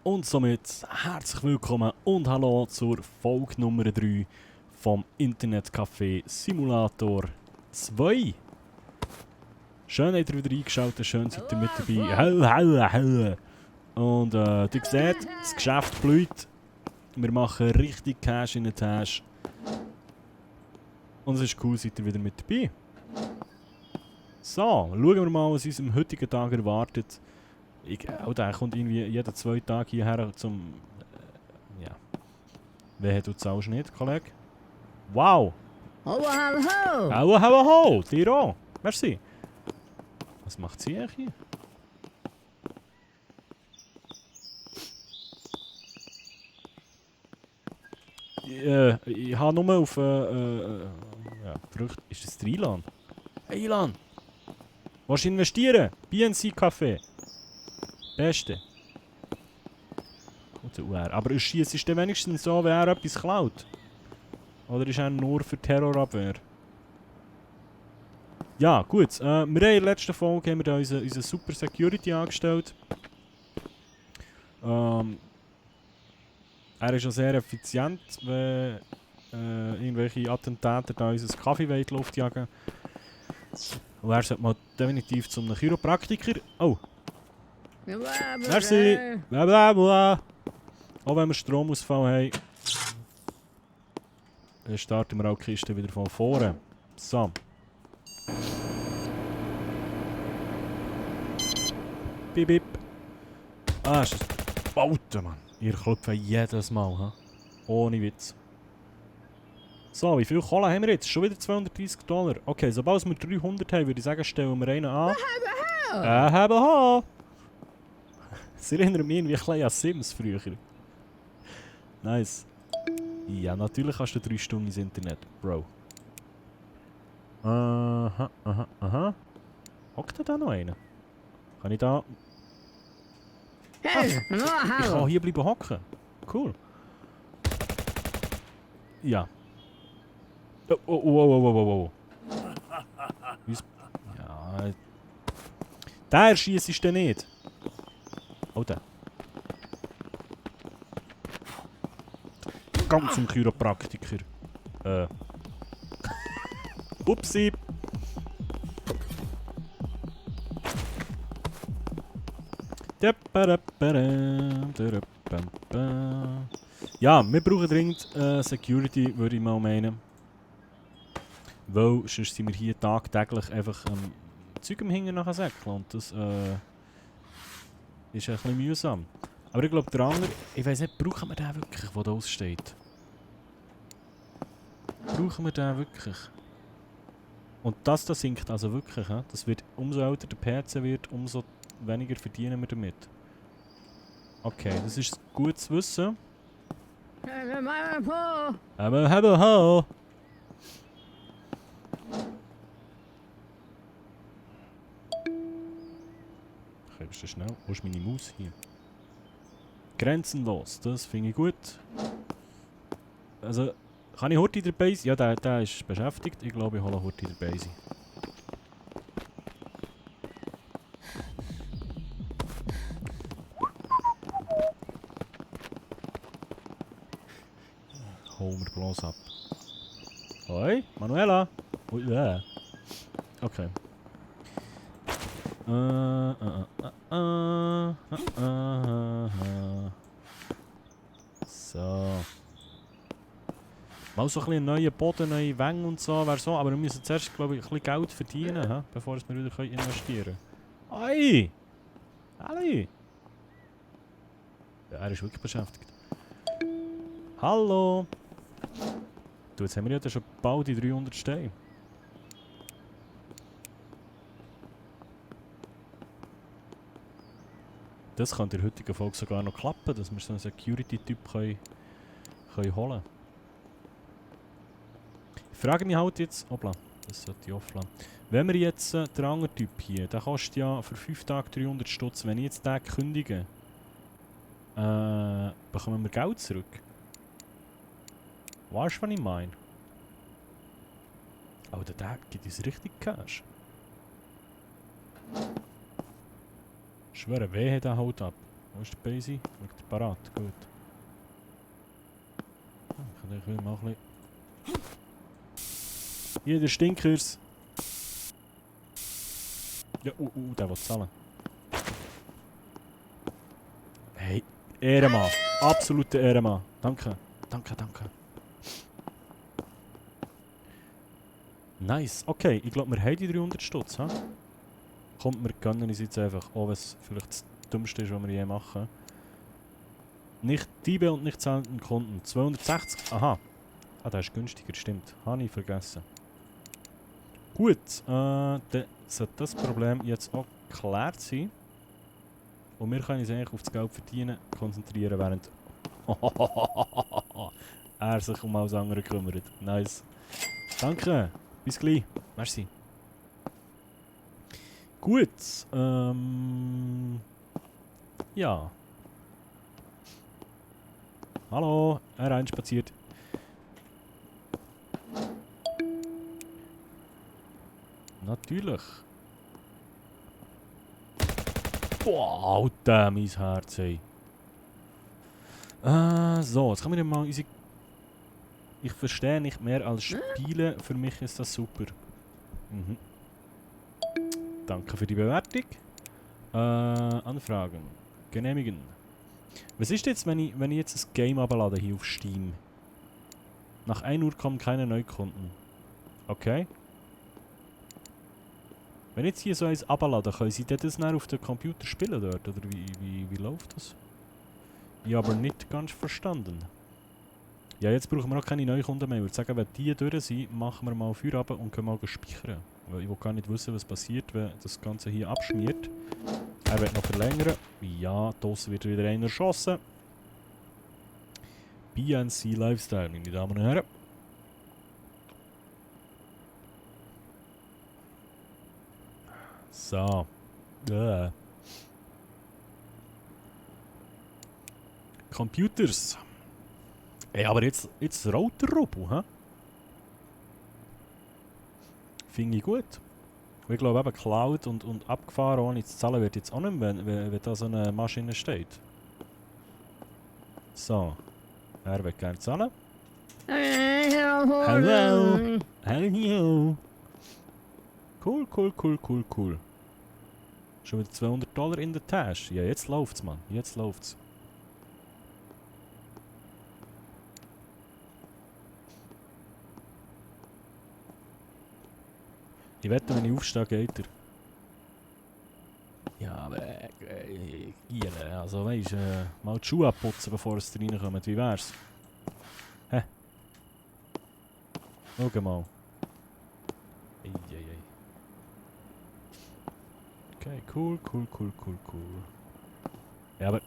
Und somit herzlich willkommen und hallo zur Folge Nummer 3 vom Internetcafé Simulator 2. Schön, dass ihr wieder eingeschaltet, schön seid ihr mit dabei. Hallo. Und ihr seht, das Geschäft blüht. Wir machen richtig Cash in den Tasche. Und es ist cool, seid ihr wieder mit dabei. So, schauen wir mal, was uns am heutigen Tag erwartet. Der kommt irgendwie jeden 2 Tage hierher zum... ja. Wer tut es auch nicht, Kollege? Wow! Ho, ho, ho! Hallo, dir auch. Merci. Was macht sie eigentlich hier? Ich habe nur auf... ja, Früchte. Ist das der Ilan? Hey Ilan! Willst du investieren? BNC Café. Beste. Gute UR. Aber schießt es dann wenigstens so, wenn er etwas klaut? Oder ist er nur für Terrorabwehr? Ja, gut. Wir haben in der letzten Folge haben wir unsere Super Security angestellt. Er ist ja sehr effizient, wenn irgendwelche Attentäter da unser Kaffee in die Luft jagen. Und er sollte mal definitiv zum Chiropraktiker. Oh, merci. Blablabla. Auch wenn wir Stromausfall haben, dann starten wir auch die Kiste wieder von vorne. So. Bip, bip. Ah, ist das Auto, Mann. Ihr klopft jedes Mal, ha? Ohne Witz. So, wie viel Kohle haben wir jetzt? Schon wieder $230. Okay, sobald wir 300 haben, würde ich sagen, stellen wir einen an. Ha! Sie erinnern mich irgendwie ein bisschen an Sims früher. Nice. Ja, natürlich hast du 3 Stunden ins Internet, Bro. Aha. Hockt da noch einer? Kann ich da... Hey, Ich kann hier bleiben hocken. Cool. Ja. Oh. Ja. Der erschießt ist der nicht. Oh, der. Ganz zum Chiropraktiker. Upsi. Ja, wir brauchen dringend Security, würde ich mal meinen. Weil sonst sind wir hier tagtäglich einfach Zeug im Hingen nachher säckeln und das ist ein bisschen mühsam. Aber ich glaube, der andere, ich weiß nicht, brauchen wir den wirklich, der da aussteht? Brauchen wir den wirklich? Und das da sinkt also wirklich, he? Das wird, umso älter der PC wird, umso weniger verdienen wir damit. Okay, das ist gut zu wissen. Aber ho! Okay, bist du schnell? Wo ist meine Maus hier? Grenzenlos, das finde ich gut. Also, kann ich Horti dabei sein? Ja, der ist beschäftigt. Ich glaube, ich hole Horti dabei sein. Holen wir bloß ab. Hoi, Manuela! Ui, okay. So. Mal so ein bisschen neuen Boden, neue Wänge und so, wäre so. Aber wir müssen zuerst, glaube ich, ein bisschen Geld verdienen, bevor wir wieder investieren können. Hey! Hallo! Ja, er ist wirklich beschäftigt. Hallo! Du, jetzt haben wir ja schon bald die 300 Steine. Das könnte in der heutigen Folge sogar noch klappen, dass wir so einen Security-Typ holen können. Ich frage mich halt jetzt... Hoppla, das sollte ich offline. Wenn wir jetzt den anderen Typ hier, der kostet ja für 5 Tage 300 Stutz. Wenn ich jetzt den kündige, bekommen wir Geld zurück. Weißt du, was ich meine? Aber der gibt uns richtig Cash. Ich schwöre, wehe, der haut ab. Wo ist der Basie? Liegt er parat? Gut. Ich kann mal ein bisschen... Hier, der Stinkers! Ja, der will zahlen. Hey, Ehrenmann. Absoluter Ehrenmann. Danke. Danke, danke. Nice. Okay, ich glaube, wir haben die 300 Stutz. He? Kommt, wir gönnen uns jetzt einfach. Auch wenn es vielleicht das Dümmste ist, was wir je machen. Nicht Diebe und nicht zahlenden Kunden. 260. Aha. Ah, der ist günstiger, stimmt. Habe ich vergessen. Gut, dann sollte das Problem jetzt auch geklärt sein. Und wir können uns eigentlich auf das Geld verdienen konzentrieren, während er sich um alles andere kümmert. Nice. Danke. Bis gleich. Merci. Gut. Ja. Hallo. Hereinspaziert. Natürlich. Boah, Alter, mein Herz, ey. So, jetzt können wir mal unsere... Ich verstehe nicht mehr als Spielen. Für mich ist das super. Mhm. Danke für die Bewertung. Anfragen. Genehmigen. Was ist jetzt, wenn ich jetzt ein Game ablade hier auf Steam? Nach 1 Uhr kommen keine Neukunden. Okay. Wenn ich jetzt hier so eins abladen, können Sie das dann auf dem Computer spielen dort? Oder wie läuft das? Ich habe aber nicht ganz verstanden. Ja, jetzt brauchen wir auch keine Neukunden mehr. Ich würde sagen, wenn die durch sind, machen wir mal Feierabend und können mal speichern. Weil ich will gar nicht wissen, was passiert, wenn das Ganze hier abschmiert. Er wird noch verlängern. Ja, draussen wird wieder einer erschossen. BNC Lifestyle, meine Damen und Herren. So. Computers. Ey, aber jetzt rollt der Robo, hä? Finde ich gut. Ich glaube eben Cloud und abgefahren ohne zu zahlen wird jetzt auch nicht mehr, wenn da so eine Maschine steht. So. Er wird gerne zahlen. Hallo. Hallo. Cool. Schon wieder $200 in der Tasche. Ja, jetzt läuft's, Mann. Jetzt läuft's. Ich wette, wenn ich aufstehe, geht er. Ja, aber also weisst, mal die Schuhe abputzen, bevor es reinkommt. Wie wär's? Hä? Schau mal. Eieiei. Okay, cool. Ja, aber...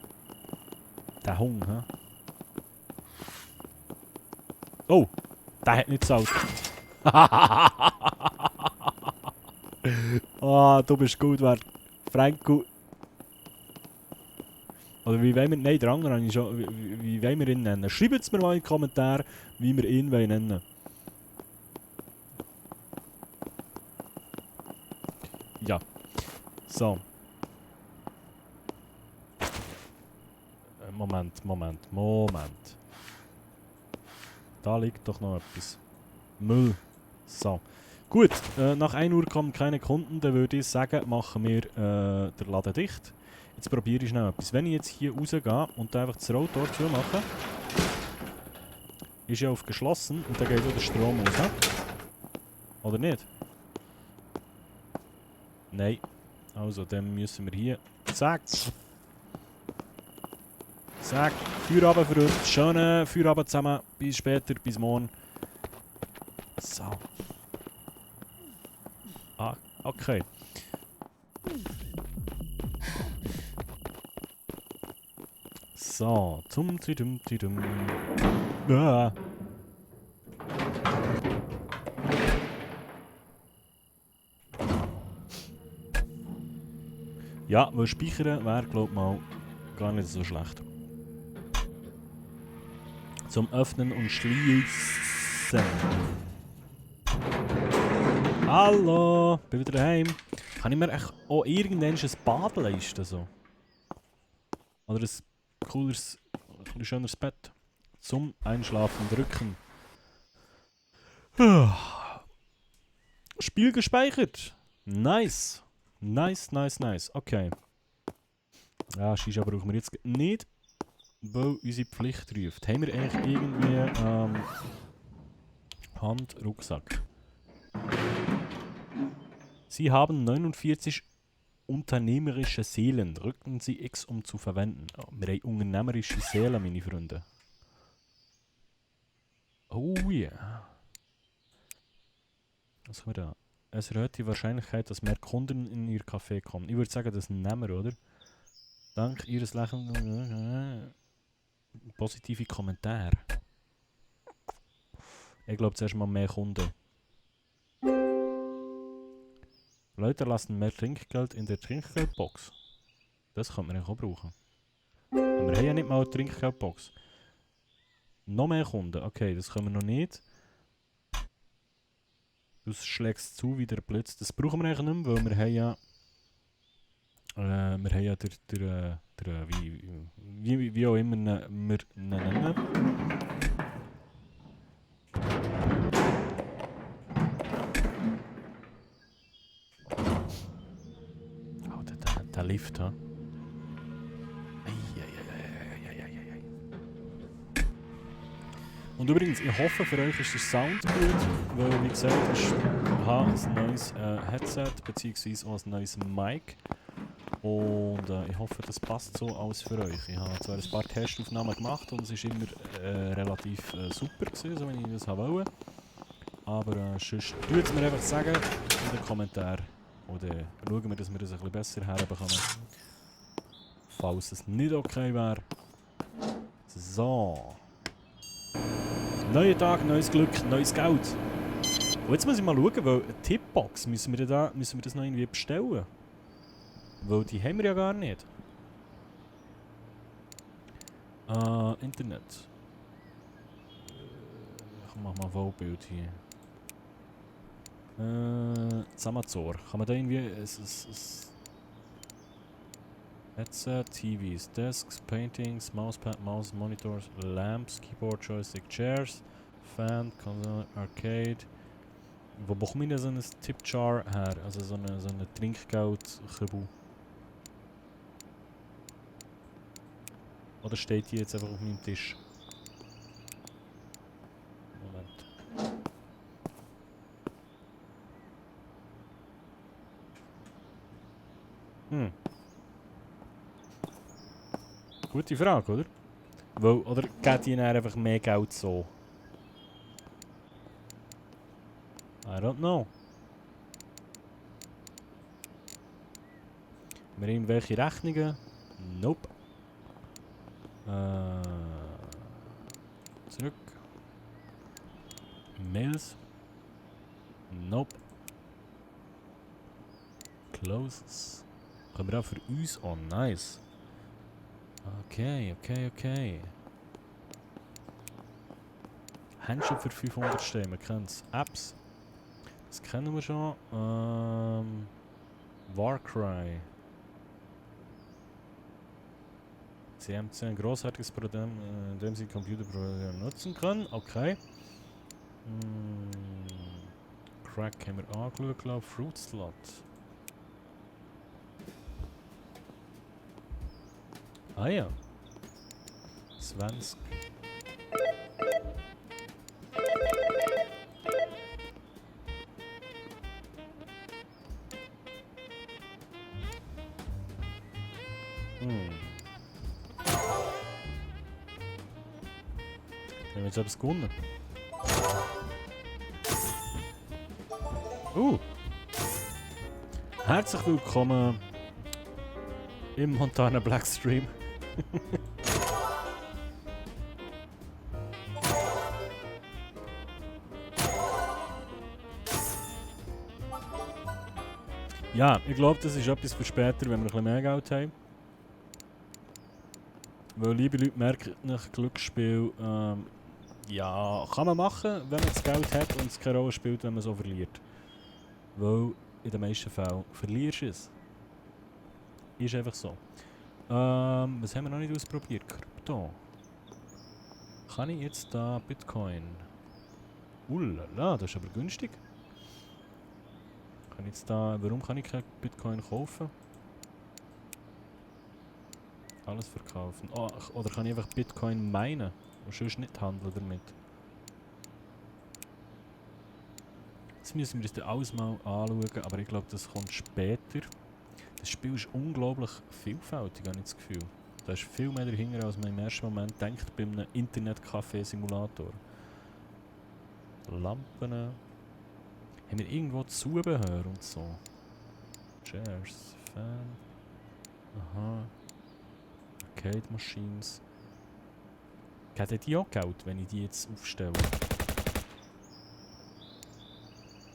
Der Hund, hä? Oh! Der hat nicht gezahlt. Ah, du bist gut wert. Franco. Oder wie wollen wir... Nein, der andere habe ich schon... Wie wollen wir ihn nennen? Schreibt es mir mal in die Kommentare, wie wir ihn nennen wollen. Ja. So. Moment. Da liegt doch noch etwas. Müll. So. Gut, nach 1 Uhr kommen keine Kunden, dann würde ich sagen, machen wir den Laden dicht. Jetzt probiere ich schnell etwas. Wenn ich jetzt hier rausgehe und einfach das Rolltor zumache, ist ja auf geschlossen und dann geht auch der Strom aus. He? Oder nicht? Nein. Also, dann müssen wir hier... Zack! Zack! Feierabend für uns. Schönen Feierabend zusammen. Bis später, bis morgen. So. Ah, okay. So, Tidum. Ah. Ja, weil speichern wäre, glaube ich mal, gar nicht so schlecht. Zum Öffnen und Schließen. Hallo, bin wieder daheim. Kann ich mir echt auch irgendwann ein Bad leisten? So? Oder ein cooleres, ein bisschen schöneres Bett. Zum Einschlafen drücken. Spiel gespeichert. Nice. Nice. Okay. Ja, Shisha brauchen wir jetzt nicht, weil unsere Pflicht ruft. Haben wir eigentlich irgendwie Handrucksack? Sie haben 49 unternehmerische Seelen. Drücken Sie X, um zu verwenden. Oh, wir haben unternehmerische Seelen, meine Freunde. Oh yeah. Was haben wir da? Es erhöht die Wahrscheinlichkeit, dass mehr Kunden in Ihr Café kommen. Ich würde sagen, das nehmen wir, oder? Dank Ihres Lächeln. Positive Kommentare. Ich glaube zuerst mal mehr Kunden. Leute lassen mehr Trinkgeld in der Trinkgeldbox. Das könnte man eigentlich auch brauchen. Aber wir haben ja nicht mal eine Trinkgeldbox. Noch mehr Kunden. Okay, das können wir noch nicht. Du schlägst zu wie der Blitz. Das brauchen wir eigentlich nicht mehr, weil wir haben ja... wir haben ja wie auch immer wir nennen. Oh, der Lift, ha? Und übrigens, ich hoffe, für euch ist der Sound gut, weil, wie gesagt, ich habe ein neues Headset, beziehungsweise auch ein neues Mic. Und ich hoffe, das passt so aus für euch. Ich habe zwar ein paar Testaufnahmen gemacht und es ist immer relativ super gewesen, so wie ich das wollte. Aber sonst tut es mir einfach sagen in den Kommentaren. Oder schauen wir, dass wir das ein bisschen besser herbekommen. Falls es nicht okay wäre. So. Neuer Tag, neues Glück, neues Geld. Und jetzt muss ich mal schauen, weil eine Tipbox müssen wir das noch irgendwie bestellen. Weil die haben wir ja gar nicht. Internet. Ich mach mal Vollbild hier. Zamazor. Kann man da irgendwie... Headset, TVs, Desks, Paintings, Mousepad, Mouse, Monitors, Lamps, Keyboard, Joystick, Chairs, Fan, Console, Arcade. Wo bekomme ich denn so ein Tipjar her? Also so eine Trinkgeldkübel. Oder steht die jetzt einfach auf meinem Tisch? Moment. Gute Frage, oder? Weil, oder geht die dann einfach mehr Geld so? I don't know. Haben wir irgendwelche Rechnungen? Nope. Zurück. Mails? Nope. Closes. Können wir auch für uns? Oh, nice. Okay. Händchen für 500 stehen, wir kennen es. Apps. Das kennen wir schon. Warcry. CMC, ein großartiges Programm, in dem Sie Computerprogramme nutzen können. Okay. Crack haben wir angeschaut, glaube ich. Fruit Slot. Ah ja. 20. Haben wir jetzt etwas gewonnen? Herzlich willkommen im Montana Blackstream. Ja, ich glaube, das ist etwas für später, wenn wir ein bisschen mehr Geld haben. Weil, liebe Leute, merkt nach Glücksspiel, ja, kann man machen, wenn man das Geld hat und es keine Rolle spielt, wenn man so verliert. Weil in den meisten Fällen verlierst du es. Ist einfach so. Was haben wir noch nicht ausprobiert? Krypto. Kann ich jetzt da Bitcoin? Ullala, das ist aber günstig. Kann ich jetzt da... Warum kann ich kein Bitcoin kaufen? Alles verkaufen. Oh, oder kann ich einfach Bitcoin meinen? Und sonst nicht handeln damit? Jetzt müssen wir uns das alles mal anschauen, aber ich glaube, das kommt später. Das Spiel ist unglaublich vielfältig, habe ich das Gefühl. Da ist viel mehr dahinter, als man im ersten Moment denkt bei einem Internet-Café-Simulator. Lampen. Haben wir irgendwo Zubehör und so? Chairs, Fan. Aha. Arcade Machines. Hätten die auch Geld, wenn ich die jetzt aufstelle?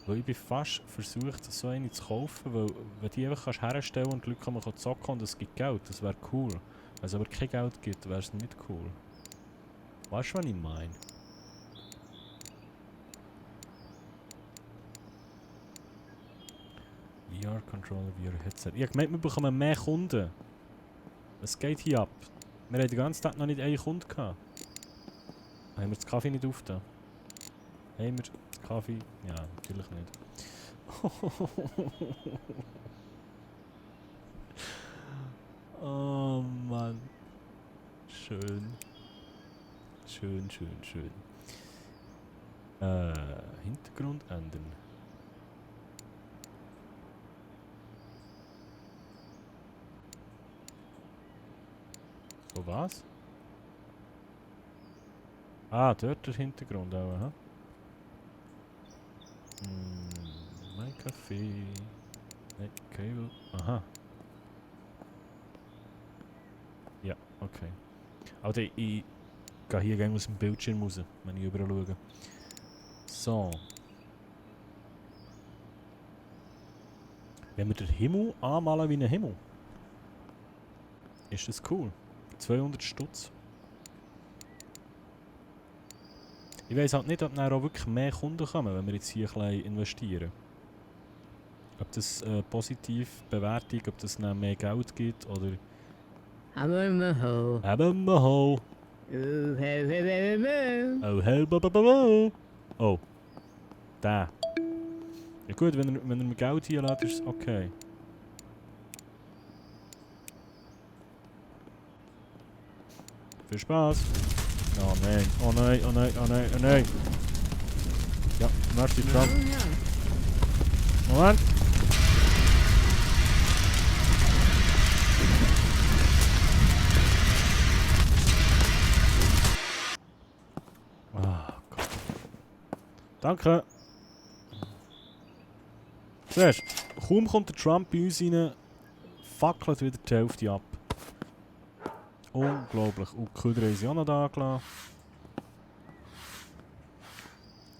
Weil ich bin fast versucht, so eine zu kaufen, weil wenn die einfach herstellen und die Leute kann zocken und es gibt Geld, das wäre cool. Wenn es aber kein Geld gibt, wäre es nicht cool. Weißt du, was ich meine? VR-Controller, VR-Headset. Ich habe gemeint, wir bekommen mehr Kunden. Was geht hier ab? Wir haben den ganzen Tag noch nicht einen Kunden gehabt. Haben wir das Kaffee nicht aufgetan? Haben wir das Kaffee? Ja, natürlich nicht. Oh Mann. Schön. Schön, schön, schön. Hintergrund ändern. So was? Ah, dort der Hintergrund auch, aha. Mein Kaffee. Ne, Cable. Aha. Ja, okay. Also ich gehe hier gerne aus dem Bildschirm raus, wenn ich überall schaue. So. Wenn wir den Himmel anmalen wie einen Himmel, ist das cool. 200 Stutz. Ich weiss halt nicht, ob dann auch wirklich mehr Kunden kommen, wenn wir jetzt hier ein bisschen investieren. Ob das positiv Bewertung, ob das dann mehr Geld gibt oder... Hammermaho. Ebbenmaho. Oh, hell, babababo. Oh. Der. Ja gut, wenn er mir Geld hier lässt, ist es okay. Viel Spaß. Oh nein, oh nein, oh nein, oh nein, oh nein. Ja, merci Trump. Moment. Ah, Gott. Danke. Zuerst, kaum kommt der Trump bei uns rein, fackelt wieder die Hälfte ab. Unglaublich. Und die Köder haben sie auch noch da gelassen.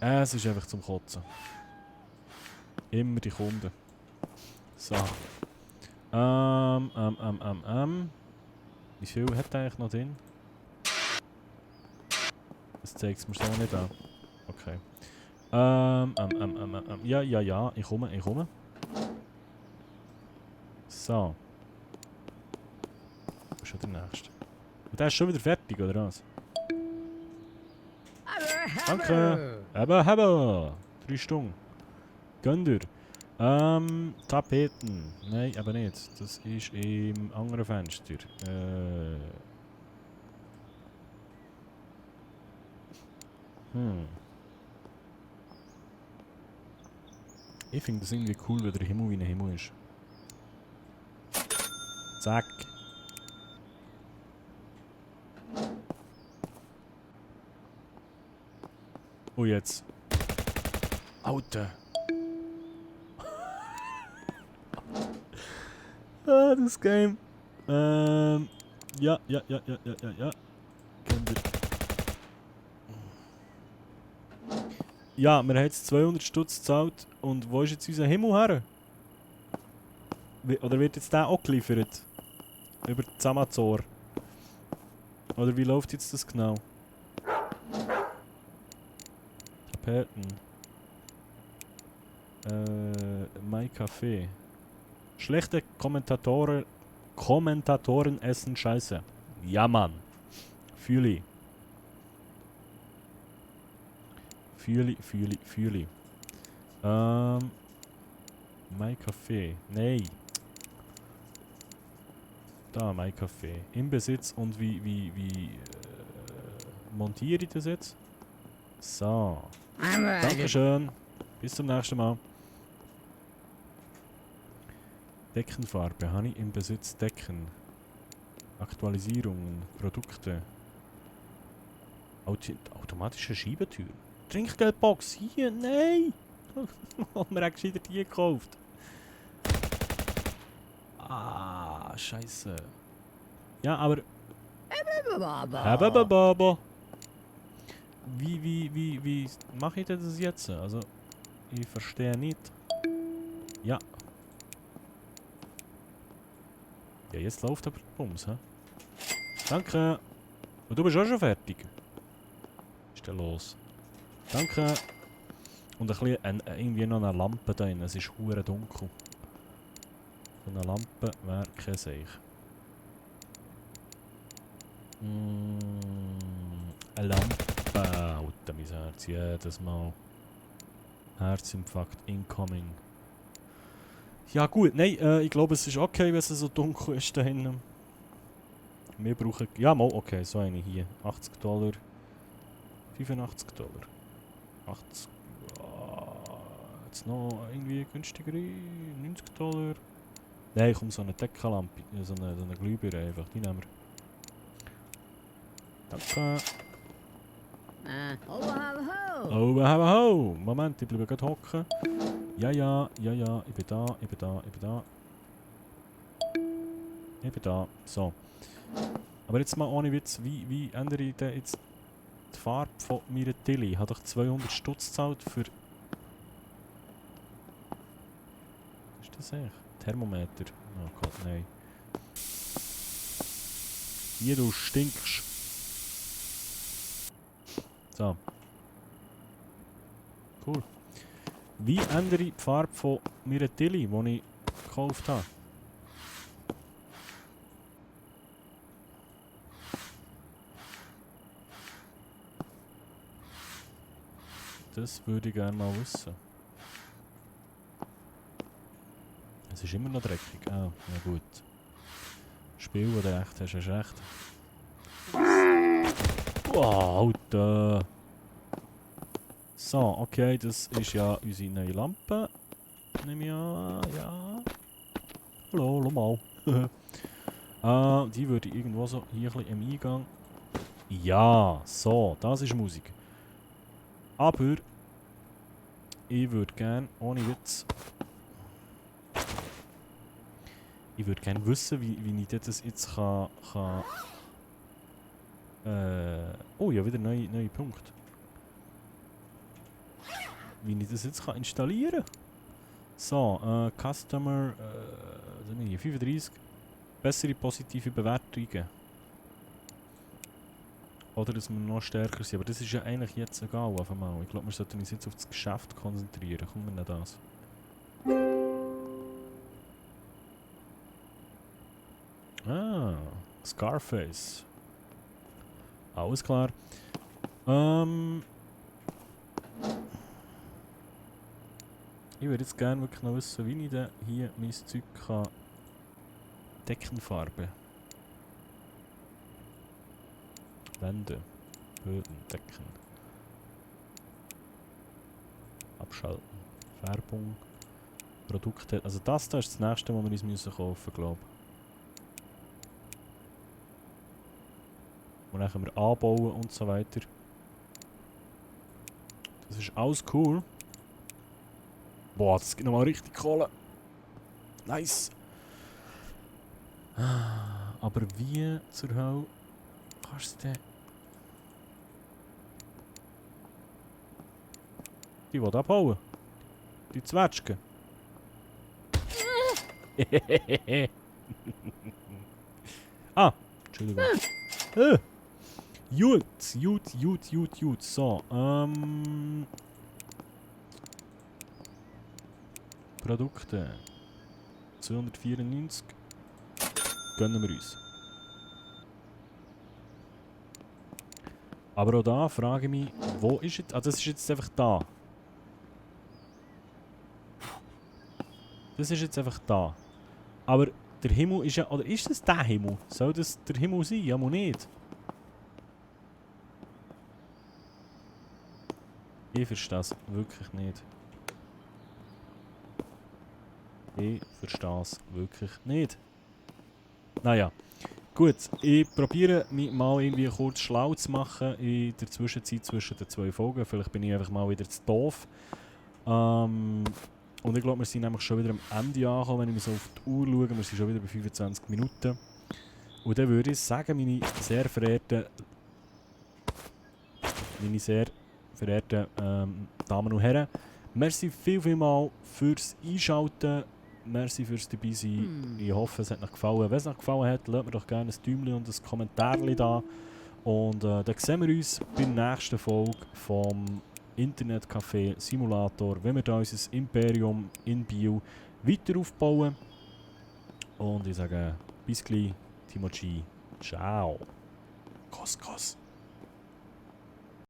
Es ist einfach zum Kotzen. Immer die Kunden. So. Wie viel hat er eigentlich noch drin? Das zeigt es mir so nicht an. Okay. Ja, ich komme. So. Wo ist schon der nächste? Und der ist schon wieder fertig, oder was? Danke! Eben. 3 Stunden. Gönnt ihr. Tapeten. Nein, aber nicht. Das ist im anderen Fenster. Ich finde das irgendwie cool, wenn der Himmel wie ein Himmel ist. Zack. Und jetzt. Alter. Ah, das Game. Ja. Kennt ihr. Ja, wir haben jetzt 200 Stutz gezahlt. Und wo ist jetzt unser Himmel her? Oder wird jetzt der auch geliefert? Über die Amazon? Oder wie läuft jetzt das genau? Tapeten. Mein Café. Schlechte Kommentatoren Kommentatoren essen Scheiße. Ja, Mann. Fühli. Fühli. Mein Kaffee. Nee. Da, mein Kaffee. Im Besitz und wie montiere ich das jetzt? So. I'm ready. Dankeschön. Bis zum nächsten Mal. Deckenfarbe. Habe ich im Besitz Decken. Aktualisierungen. Produkte. Automatische Schiebetür. Trinkgeldbox. Hier. Nein. Wir haben gescheiter die gekauft. Ah, scheiße. Ja, aber... Baba. Wie mache ich denn das jetzt? Also, ich verstehe nicht. Ja. Ja, jetzt läuft aber der Bums, hä? Danke. Und du bist auch schon fertig. Was ist denn los? Danke. Und ein bisschen, irgendwie noch eine Lampe da drin. Es ist hure dunkel. So eine Lampe wäre kein Seich. Eine Lampe. Alter, mein Herz. Jedes Mal. Herzinfarkt incoming. Ja gut, nein, ich glaube es ist okay, wenn es so dunkel ist da hinten. Wir brauchen... Ja, mal, okay, so eine hier. $80. $85. 80... jetzt noch irgendwie günstigere... $90. Nein, komm, so eine Deckenlampe, so eine Glühbirne einfach, die nehmen wir. Danke. Ho. Oh, Moment, ich bleibe gerade hocken. Ja, ich bin da. So. Aber jetzt mal ohne Witz, wie ändere ich denn jetzt die Farbe von meiner Tilly? Ich habe doch 200 Stutz gezahlt für... Was ist das eigentlich? Thermometer. Oh Gott, nein. Hier, du stinkst. So. Cool. Wie ändere ich die Farbe von meiner Tilly, die ich gekauft habe? Das würde ich gerne mal wissen. Es ist immer noch dreckig. Ah, ja gut. Spiel, wo du recht hast, hast recht. Wow, Alter. So, okay, das ist ja unsere neue Lampe. Nehme ich an, ja. Hallo, schau mal. Die würde ich irgendwo so hier ein bisschen im Eingang. Ja, so, das ist Musik. Aber ich würde gerne, ohne Witz, ich würde gerne wissen, wie ich das jetzt kann oh ja, wieder neue Punkt. Wie ich das jetzt kann installieren kann. So, Customer, 35, bessere positive Bewertungen. Oder dass wir noch stärker sind, aber das ist ja eigentlich jetzt egal auf einmal. Ich glaube, wir sollten uns jetzt auf das Geschäft konzentrieren. Kommen wir nicht das. Ah, Scarface. Alles klar. Ich würde jetzt gerne wirklich noch wissen, wie ich denn hier mein Zeug kann. Deckenfarbe. Wände. Böden. Decken. Abschalten. Färbung. Produkte. Also das da ist das nächste, was wir uns müssen kaufen, glaube ich. Und dann können wir anbauen und so weiter. Das ist alles cool. Boah, das gibt nochmal richtig Kohle. Nice. Aber wie zur Hölle kannst du denn... Die will abhauen. Die Zwetschgen. Ah, Entschuldigung. Gut. So, Produkte. 294. gönnen wir uns. Aber auch da frage ich mich, wo ist jetzt... Ah, das ist jetzt einfach da. Das ist jetzt einfach da. Aber der Himmel ist ja... Oder ist das der Himmel? Soll das der Himmel sein? Ja, muss nicht. Ich verstehe es wirklich nicht. Ich verstehe es wirklich nicht. Naja. Gut, ich probiere mich mal irgendwie kurz schlau zu machen in der Zwischenzeit zwischen den 2 Folgen. Vielleicht bin ich einfach mal wieder zu doof. Und ich glaube, wir sind nämlich schon wieder am Ende angekommen, wenn ich so auf die Uhr schaue. Wir sind schon wieder bei 25 Minuten. Und dann würde ich sagen, meine sehr verehrten Damen und Herren, merci vielmals fürs Einschalten. Merci fürs dabei sein. Ich hoffe, es hat euch gefallen. Wenn es euch gefallen hat, lasst mir doch gerne ein Däumchen und ein Kommentar da. Und dann sehen wir uns bei der nächsten Folge vom Internetcafé Simulator, wenn wir da unser Imperium in Bio weiter aufbauen. Und ich sage bis gleich, Timo G. Ciao. Kuss, Kuss.